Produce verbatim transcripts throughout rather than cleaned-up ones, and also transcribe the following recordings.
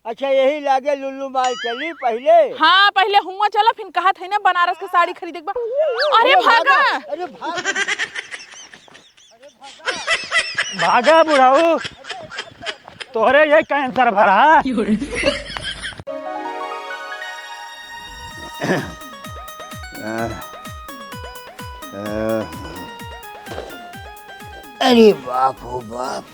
अच्छा, यही लागे लुल्लू माल चली पहिले। हाँ, पहिले हुआं चला, फिर कहत है ना बनारस के साड़ी खरीदे के बा। अरे अरे भागा। भागा, अरे भागा। भागा बुढ़ऊ, तोहरे ये कैंसर भरा। अरे बाप हो बाप।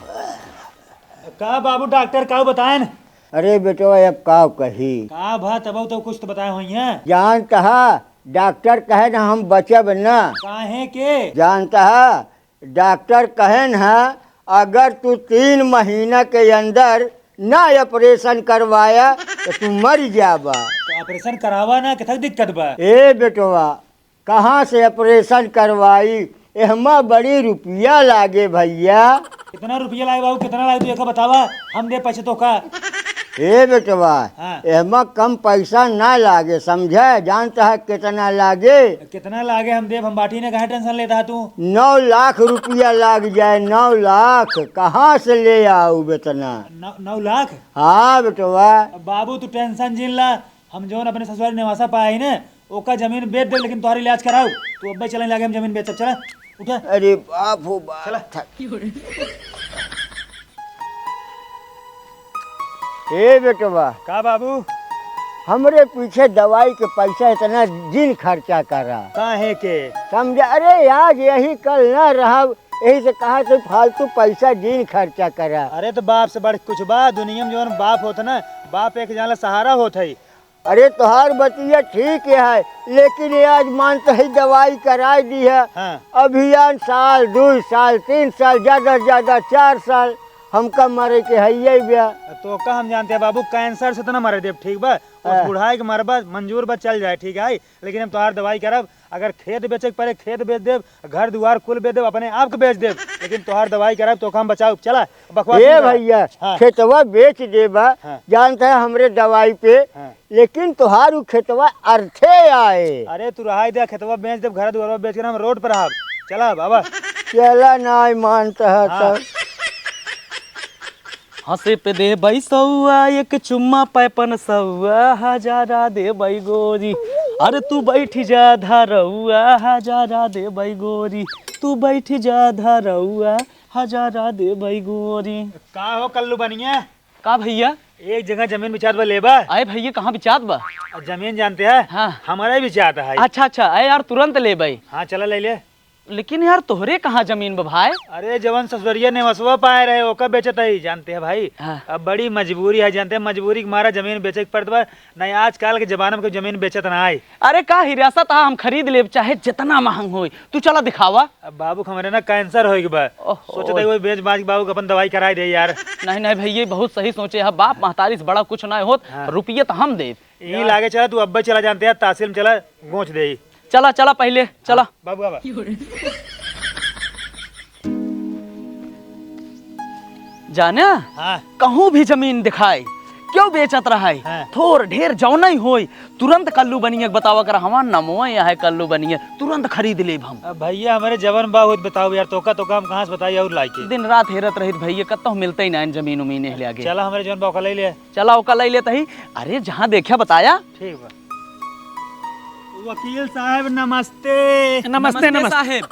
का बाबू डॉक्टर का बताएन? अरे बेटवा, अब का कही? का भा तब तो कुछ तो बताए होइहैं। जानत ह, डॉक्टर कहेन हम बचब ना। काहे के? जानत ह, डॉक्टर कहेन ह, अगर तू तीन महीना के अंदर ना ऑपरेशन करवाया तो तू मर जाबा। तो ऑपरेशन करावा ना, कितना दिक्कत बा? ए बेटवा, कहाँ से ऑपरेशन करवाई? एहमा बड़ी रुपया लागे भैया। कितना रुपया लागे बाबू, कितना लागे तू एका बतावा, हम दे पैसे तोका। ए बेटवा, हाँ। एहमा कम पैसा ना लागे, समझे? जानत ह कितना लागे? कितना लागे हम देब, हम बाटी ने, काहे टेंशन लेत ह तू? नौ लाख रुपया लाग जाए, नौ लाख। कहाँ से ले आउब एतना? नौ, नौ लाख? हाँ बेटवा। अब बाबू तू टेंशन जिन ला, हम जौन अपने ससुरारी नेवासा पाए ही ने, ओका जमीन बेच देब, लेकिन तोहार इलाज कराउब। तू अब्बे चले लागे, हम जमीन बेचब, चला, उठा। अरे बाप हो बाप। चला। थक। ए बेटवा। का बाबू? हमरे पीछे दवाई के पैसा एतना जिन खर्चा करा। काहे के? समझा, अरे आज यही कल ना रहब, यही से कहा तू फालतू पैसा जिन खर्चा करा। अरे तो बाप से बढ़ के कुछ बा दुनिया में, जौन बाप होत ना, बाप एक जान ला सहारा होत है। अरे तोहार बतिया ठीक है, लेकिन ये आज मानत ही दवाई कराई दिहे। हाँ। अभियान साल, दुइ साल, तीन साल, ज्यादा से ज्यादा चार साल हमका मरे के है ये ब्या। तोका हम जानत ह बाबू, कैंसर से तो ना मरे देब, ठीक बा? उस हाँ। बुढ़ाई के मरबा मंजूर बा, चल जाए, ठीक है, लेकिन हम तोहार दवाई करब। अगर खेत बेचे के पड़े, खेत बेच देब, घर दुआर कुल बेच देब, अपने आप के बेच देब, लेकिन तोहार दवाई करब, तोका हम बचाउब। चला, बकवास ए ना करा। भैया, हाँ। खेतवा बेच देबा, हाँ। जानत ह हमरे दवाई पे, हाँ। लेकिन तोहार उ खेतवा अर्थे आए। अरे तू रहाई दे, खेतवा बेच देब, घर दुआरवा बेच के हम रोड पर रहब। चला बाबा। चला, नाहीं मानत ह हाँ। तब। हँसे पे देबै सौआ, एक चुम्मा पै पनसौआ, हजारा देबै गोरी। अरे तू बैठ जा धरौआ, हजारा देबै गोरी। तू बैठ जा धरौआ, हजारा देबै गोरी। का हो कल्लू बनिया? का भैया? एक जगह जमीन बिचात बा, लेबा? अरे भैया, कहाँ बिचात बा? जमीन जानत ह? हाँ। हमरे बिचात है। अच्छा, अच्छा, अरे यार, तुरंत लेबै। हाँ, चला ले ले। लेकिन यार, तोहरे कहाँ जमीन बा भाई? अरे, जवन ससुररिया नेवसवा पाए रहे, ओका बेचत ही, जानत ह भाई। हाँ। अब बड़ी मजबूरी है, जानत ह, मजबूरी के मारा जमीन बेचे के पड़त बा। नहीं, आजकल के जमाना में कोई जमीन बेचत ना है। अरे, का हिरासत ह, हम खरीद लेब, चाहे जितना महंग होई। तू चला दिखावा। अब बाबू के हमरे ना कैंसर होई के बा। ओहो। सोचत ही वही बेच बाच के बाबू के अपन दवाई कराई दे यार। नहीं, नहीं भैया, बहुत सही सोचे ह। बाप महतारी से बड़ा कुछ ना होत, हाँ। रुपये तो हम देब। यही लागे चला, तू अब्बे चला, जानत ह, तहसील में चला, गोच देई। चला, चला, पहिले चला। हाँ, बाबू, आवा। जाना, हाँ। कहूँ भी जमीन दिखाई, क्यों बेचत रहा है? हाँ। थोर ढेर जौनई होई, तुरंत कल्लू बनिया के बतावा कर, हमार नमो यहाँ है कल्लू बनिया, तुरंत खरीद लेब हम। अब भैया, हमरे जवन बा, होत बताओ यार, तोका, तोका हम कहाँ से बताई और लाइके? दिन रात हेरत रहित भैया, कतौ मिलते ही ना जमीन उमीन ले आगे। चला, हमरे जवन बा, ओका ले ले। चला, ओका ले लेत ही। अरे, जहाँ देख्या बताया। ठीक बा। वकील साहब, नमस्ते। नमस्ते, नमस्ते नमस्ते। साहेब।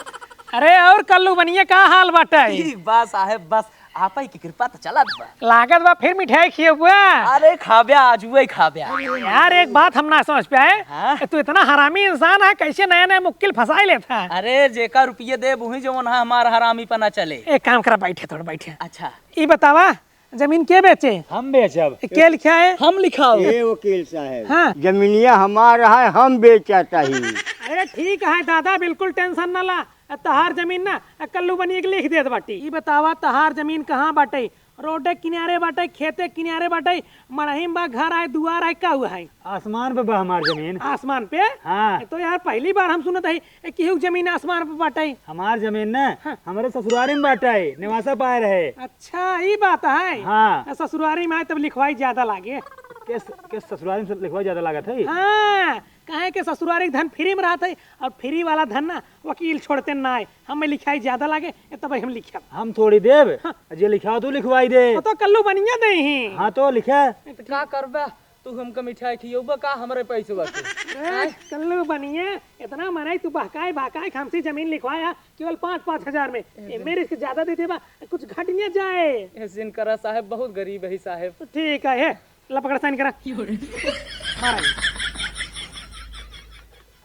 अरे, और कल्लू बनिया, का हाल बाटे? ठीक बा साहेब, बस आपही की कृपा त चलत बा। लागत बा फिर मिठाई खियबुआ। अरे खाब्या, आज वही खाब्या। यार, एक बात हम ना समझ पाए, हाँ? तू इतना हरामी इंसान है, कैसे नया नया मुक्किल फंसाई लेता है? अरे, जेका रुपये देब, वही जवन है, हमार हरामी पना चले। एक काम करा, बैठे, थोड़ा बैठे। अच्छा। ई बतावा, जमीन के बेचे? हम बेचब। ए, के लिखा है? हम लिखाओ। ए वकील साहब, हाँ। जमीनिया हमार है, हम बेचत ही। अरे ठीक है दादा, बिल्कुल टेंशन ना ला। आ तहार जमीन ना, आ कल्लू बनिया के लिख देत बाटी। ई बतावा, तहार जमीन कहाँ बाटे? रोडे किनारे बाटे, खेते किनारे बाटे, मड़ही में बा, घर आए, दुआर आए, का हुआ है? आसमान पे बा हमार जमीन। आसमान पे? हाँ। ए, तो यार, पहली बार हम सुनत हई, ए, केहू के जमीन आसमान पे बाटे। हमार जमीन ना, हाँ। हमरे ससुरारी में बाटे, नेवासा पाए रहे। अच्छा, ई बात है। हाँ। आ, ससुरारी में आए तब लिखवाई ज्यादा लागे। के स-, के ससुरारी में लिखवाई ज्यादा लागत है? हाँ, काहे के ससुरारी के धन फ्री में रहत है, और फ्री वाला धन ना वकील छोड़ते ना है। हमें लिखाई ज्यादा लागे, ए तब हम लिखब। हम थोड़ी देब, हाँ। जे लिखाओ तू लिखवाई दे। वो तो कल्लू बनिया दे ही। हाँ तो लिखे। तो का करबा? तू हमका मिठाई खियौबा का हमरे पैसवा के? ए, कल्लू बनिया, इतना मनई तू बहकाए बहकाए के हमसे जमीन लिखवाया, केवल पाँच, पाँच हजार में। ए, ए, मेरे से ज्यादा दे देबा, कुछ घट न जाए। ए, जिन करा साहेब, बहुत गरीब है साहेब। तो ठीक है, हे, ला पकड़ा, साइन करा। मारा।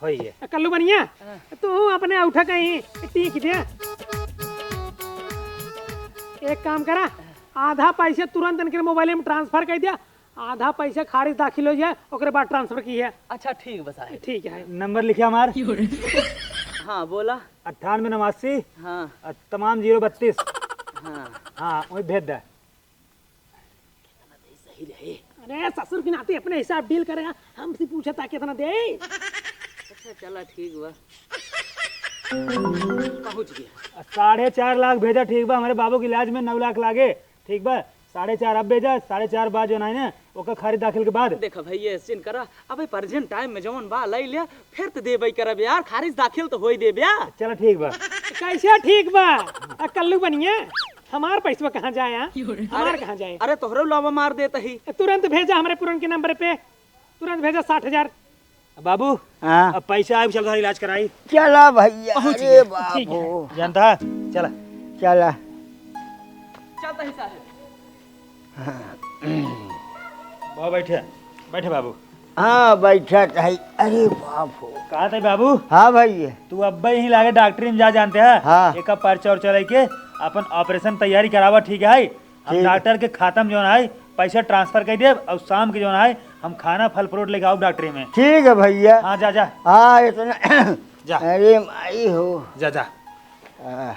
होई है। कल्लू बनिया, हाँ। तू अपने औठा कहीं टीक दे। एक काम करा, आधा पैसा तुरंत इनके मोबाइल में ट्रांसफर कर दिया, आधा पैसा खारिज दाखिल हो जाए, ओकरे बाद ट्रांसफर की है। अच्छा, ठीक बा साहेब। ठीक है। नंबर लिखे हमार? हाँ, बोला। अट्ठानवे नवासी। हाँ। और तमाम जीरो बत्तीस। हाँ। हाँ, वही भेज दे। सही रहे। अरे, ससुर के नाते अपने हिसाब डील करे, हमसे पूछे ता कितना दे। अच्छा, चला, ठीक बा। पहुँच गया। साढ़े चार लाख भेजा, ठीक बा, हमरे बाबू के इलाज में नौ लाख लागे, ठीक बा, साढ़े चार अब भेजा, साढ़े चार बाद जो ना है ना, ओकर खारिज दाखिल के बाद। देखा भैया, ऐसे न करा, अबे present time में जौन बा, लई ले, फिर तो देबे करब यार, खारिज दाखिल तो होई देबे। चला ठीक बा। कैसे ठीक बा? आ कल्लू बनिया, हमार पैसवा कहाँ जाए, हाँ? हमार अरे, कहाँ जाए? अरे तोहरे लावा मार देता ही। तुरंत भेजा हमरे पुरन के नंबर पे, तुरंत भेजा साठ हजार। बाबू, हाँ। अब पैसा आए, चल तोहरा इलाज कराई। चला भैया, पहुँच अरे गया। ठीक है। बाबू। जानता है? चला। चला। चलता ही साहब। बाबू बैठे, बैठे बाबू। हाँ, बैठा तो है। अरे बाप हो। कहा थे बाबू? हाँ भाई। तू अब्बे ही लागे डॉक्टरी में जा जानते हैं? हाँ। एका पर्चा उर्चा लेके अपन ऑपरेशन तैयारी करावा, ठीक है? हम ठीक। डॉक्टर के खाता में जौन है पैसा ट्रांसफर कर देब और शाम के जौन है हम खाना फल फ्रूट लेके आउब डॉक्टरी में। ठीक है भैया। हाँ, जा, जा। हाँ, इतना जा। अरे माई हो। जा, जा। आ।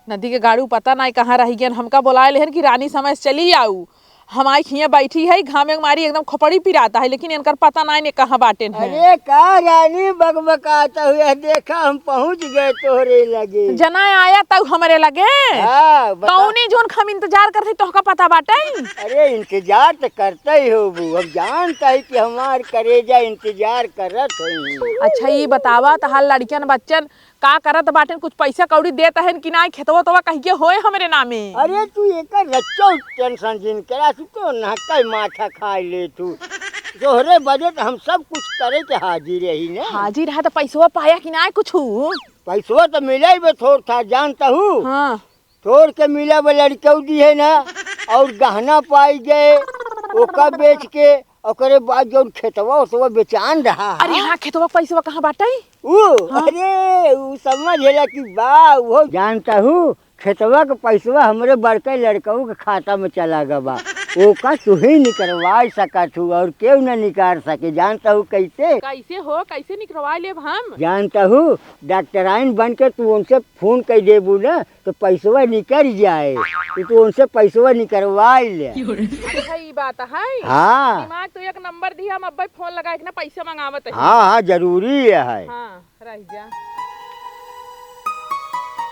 नदी के गाड़ू पता नाई कहाँ रहि गयन, हमका बोलाए लेहन कि रानी समय से चली आऊ। हम आई हियाँ बैठी है, घामे के मारी एकदम खोपड़ी पिराता है, लेकिन इनकर पता नाई ने कहाँ बाटेन है। अरे का रानी बकबकात हुए, देखा हम पहुँच गए तोहरे लगे। जना आया तब हमरे लगे। हाँ, बता। कौनी जोन हम इंतजार करते तोहका पता बाटे? अरे इंतजार तो करते ही होबू, हम जानता है कि हमार करेजा इंतजार करत है। अच्छा ई बतावा तहार लड़कियन बच्चन का करत बाटेन, कुछ पैसा कौड़ी देत हन कि नाई, खेतवा तवा कहिए होए हमरे नामे। अरे तू एकर रच्चो टेंशन जिन करा, तू तो नहका ही माथा खाए ले तू। तोहरे बदे तो हम सब कुछ करे के हाजिर रही ने। हाजिर है तो पैसवा पाया कि नाई कुछ? पैसवा तो मिले बे थोड़ था, जानता हूँ। हाँ। छोड़ के मिला बा लड़कऊ दिहे ना, और गहना पाई गए, ओका बेच के, ओकरे बाद जौन खेतवा ओतवा बेचान रहा। अरे हाँ, खेतवा पैसवा कहाँ बाटे? ऊ, हाँ। अरे, ऊ समझ लेला कि बा, वो जानता हूँ, खेतवा के पैसवा हमरे बड़के लड़कऊ के खाता में चला गवा। ओका तू ही निकलवा सकत हूँ और केहू ना निकाल सके। जानता हूँ कैसे? कैसे हो, कैसे निकलवा लेब हम? जानता हूँ, डॉक्टराइन बन के तू उनसे फोन कर देबू ना, तो पैसवा निकल जाए, तो तू उनसे पैसवा निकलवा ले। अच्छा, ई बात है। हाँ। दिमाग तो एक नंबर दिया, हम अब्बे फोन लगा के ना पैसा मंगावत है। हाँ, हाँ, जरूरी है। हाँ, रह जा।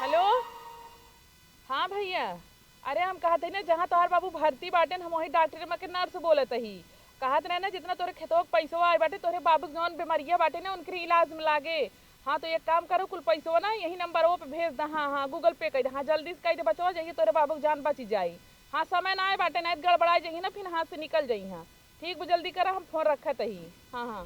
हेलो, हाँ भैया, अरे हम कहत हई ना, जहाँ तोहार बाबू भर्ती बाटेन, हम वही डॉक्टर में के नर्स बोलत हई। कहत रहे ना, जितना तोरे खेतवा के पैसवा आए बाटे, तोरे बाबू के जौन बीमारिया बाटे ना, उनके इलाज में लागे। हाँ, तो एक काम करो, कुल पैसवा ना यही नंबरवा पे भेज दे। हाँ, हाँ, Google Pay कर दे। हाँ, जल्दी से कर दे बचवा, जइहे तोरे बाबू के जान बची जाई। हाँ, समय ना आए बाटे, नहीं तो गड़बड़ाए जइहे ना, फिर हाथ से निकल जइहे। ठीक बा, जल्दी करा, हम फोन रखत हई। हाँ, हाँ।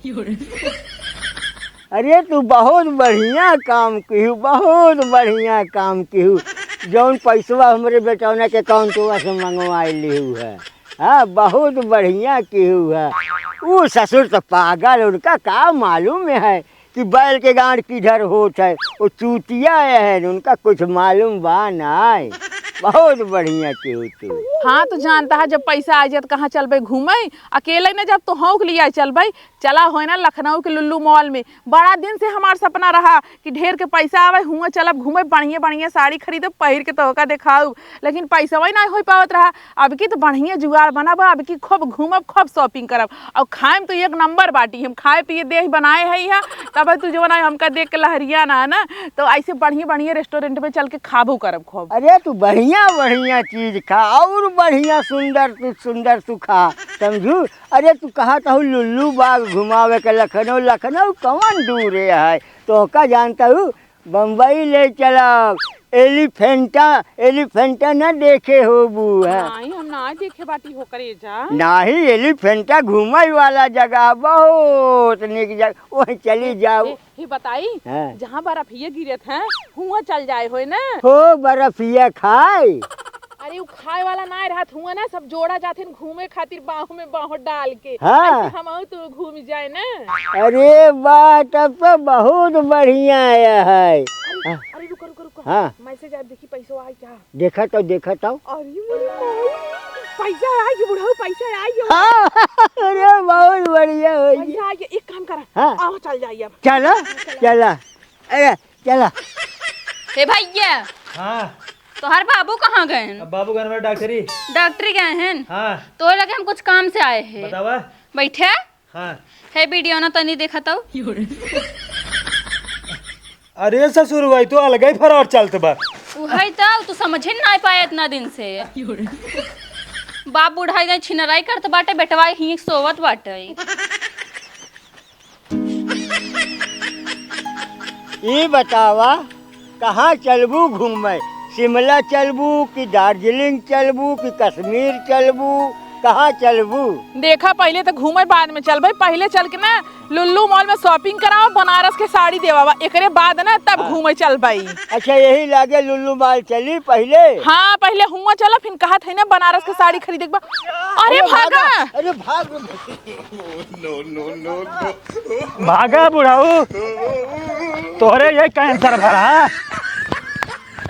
अरे, तू बहुत बढ़िया काम किहू, बहुत बढ़िया काम किहू, जौन पैसवा हमरे बेटौना के अकाउंटवा से मंगवाए लिहू है। हाँ, बहुत बढ़िया किहू है। ऊ ससुर तो पागल, उनका का मालूम है कि बैल के गांड किधर होत है। वो चूतिया है, उनका कुछ मालूम बा नाय। बहुत बढ़िया किहू तू। हाँ, तो जानता है, जब पैसा आ जाए तो कहाँ चलबे घूमे? अकेले न जब तो हौक लिया चलबे, चला होए ना लखनऊ के लुल्लू मॉल में। बड़ा दिन से हमार सपना रहा कि ढेर के पैसा आवे, हुआं चलब घूमे, बढ़िया बढ़िया साड़ी खरीदब, पहिर के तोहका देखाऊ, लेकिन पैसवा ही ना हो पावत रहा। अब की तो बढ़िया जुगाड़ बना बा, अब की खूब घूमब, खूब shopping करब, और खाए में तो एक नंबर बाटी। हम खाए पिए देह बनाए है यहाँ, तब तू जवन है हमका देख के लहरिया ना, ना, तो ऐसे बढ़िया बढ़िया रेस्टोरेंट में चल के खाबो करब खूब। अरे तू बढ़िया बढ़िया चीज खा, और बढ़िया सुंदर तू, सुंदर तू खा, समझू। अरे तू कहत हऊ लुल्लू बाग घुमावे के लखनऊ, लखनऊ कवन दूर है? तोहका जानत हऊ बम्बई ले चलब। एलिफेंटा, एलिफेंटा न देखे होबू है? नाहीं, हम ना देखे बाटी हो करेजा। नाहीं, एलिफेंटा घूमे वाला जगह, बहुत निक जगह, वहीं चली जाऊ। ए, ए बताई, हाँ। जहाँ बर्फिया गिरत है, हुआँ चल जाए होए ना। हो बर्फिया खाए। अरे उ खाए वाला ना रहत हुआँ ना, सब जोड़ा जाथिन घूमे खातिर बाहों में बाहों डाल के। हाँ। ऐसे हमहू तो घूम जाए ना। अरे वाह, तब तो बहुत बढ़िया है। अरे, अरे रुका, रुका, रुका। हाँ। मैसेज आया, देखी पैसो आए क्या? देखा तो, देखा तो। अरे मेरी माई, पैसा आए बुढ़ऊ, पैसा आए। हाँ, अरे बहुत बढ़िया हो गया। पैसा आए, एक काम करा। हाँ। आओ चल जाइए अब। चला, चला। अरे चला। हे भैया, हाँ। तोहर बाबू कहाँ गए हैं? अब बाबू गए हमारे डॉक्टरी। डॉक्टरी गए हैं? हाँ। तो लगे हम कुछ काम से आए हैं। बतावा। बैठे। हाँ। हे वीडियो ना तनी देखा तो। अरे ससुर भाई, तू अलग ही फरार चलत बा। उहई तो, तू समझे ना पाए इतना दिन से। बाप बुढ़ाई दे छिनराई करत बाटे, बेटवा ही सोवत बाटे। ई बतावा, कहाँ चलबू घूमे? शिमला चलबू कि दार्जिलिंग चलबू कि कश्मीर चलबू? कहाँ चलबू? देखा, पहिले तो घूमे, बाद में चलबे। पहिले चल के ना लुल्लू मॉल में शॉपिंग कराओ, बनारस के साड़ी देवावा, एकरे बाद ना तब हाँ। घूमे चलबे। अच्छा, यही लागे लुल्लू मॉल चली पहिले? हाँ, पहिले हुआँ चला, फिर कहत है ना बनारस के साड़ी खरीदे के बा। अरे अरे भागा। भागा, अरे भाग। भागा बुढ़ऊ, तोहरे ये कैंसर भरा।